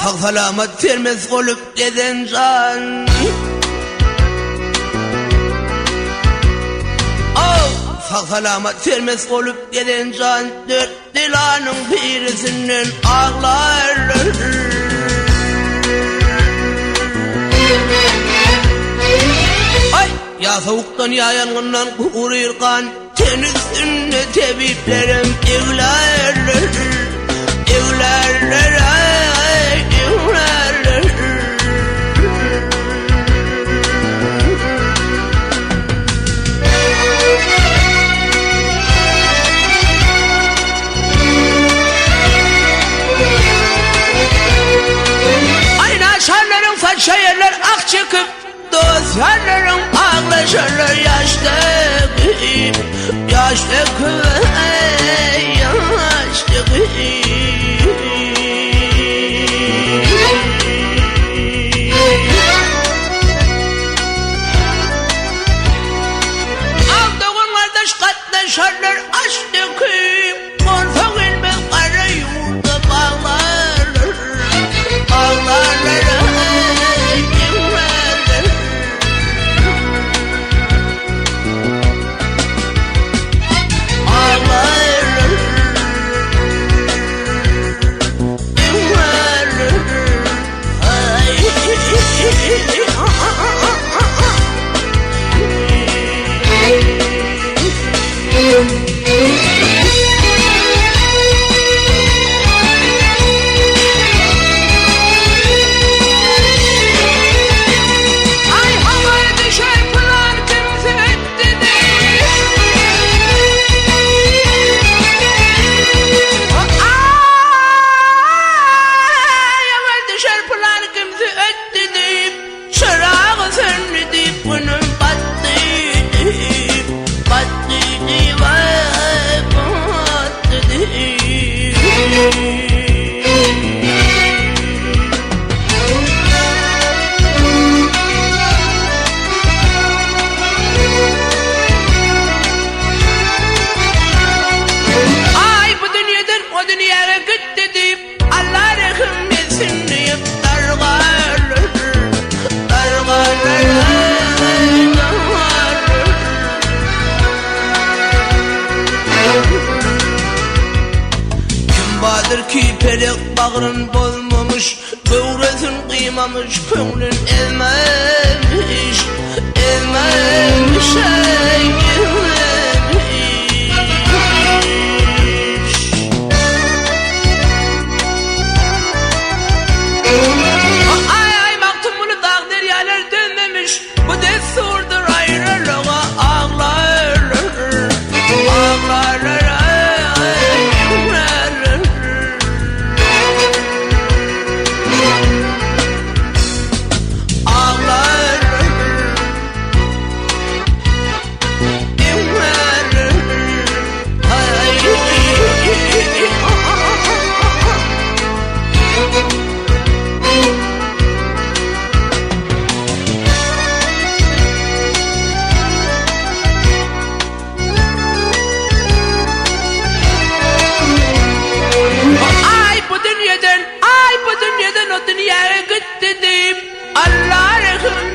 Sag-salamat sermes bolup gezen jan. Aw, sag-salamat sermes bolup gezen jan Dört belanyň birisinden aglar. Aý, ýa sowukdan ýa ýangyndan guryr gan. Ten üstünde tebiplerem eglerler, eglerler, aý, eglerler. Aýna şarlaryň saça ýerler ah çekip, Dost ýarlaryň aglaşarlar ýaş döküp, ýaş döküp, ýaş döküp. Al dogan gardaş gatnaşarlar aş döküp, Bolsa gelmez gara ýurda baglarlar, baglarlar, ýygnarlar. Aglarlar, ýygnarlar, aý. Aý habar düşer pylan kimse ötdi diýip. Aý habar düşer pylan kimse ötdi diýip. Çyragy söndi diýip günüm batdy diýip, batdy diýip aý batdy diýip. Aý bu dünýeden o dünýäge gitdi diýip. Alla rehim etsin diýip dargarlar, dargarlar, dargarlar. Kim bardyr ki pelek bagryn bozmamyş, Göwresin gyýmamyş, köňlün ezmemiş, Ezmemiş, eý, ezmemiş. Aý, aý, Magtymguly dag-derýalar dözmemiş, Bu dessurdyr aýralyga aglarlar, Aglarlar, aý, aglarlar. Aglarlar, Aý bu dünýeden, aý bu dünýeden o dünýäge gitdi diýip, Alla rehim.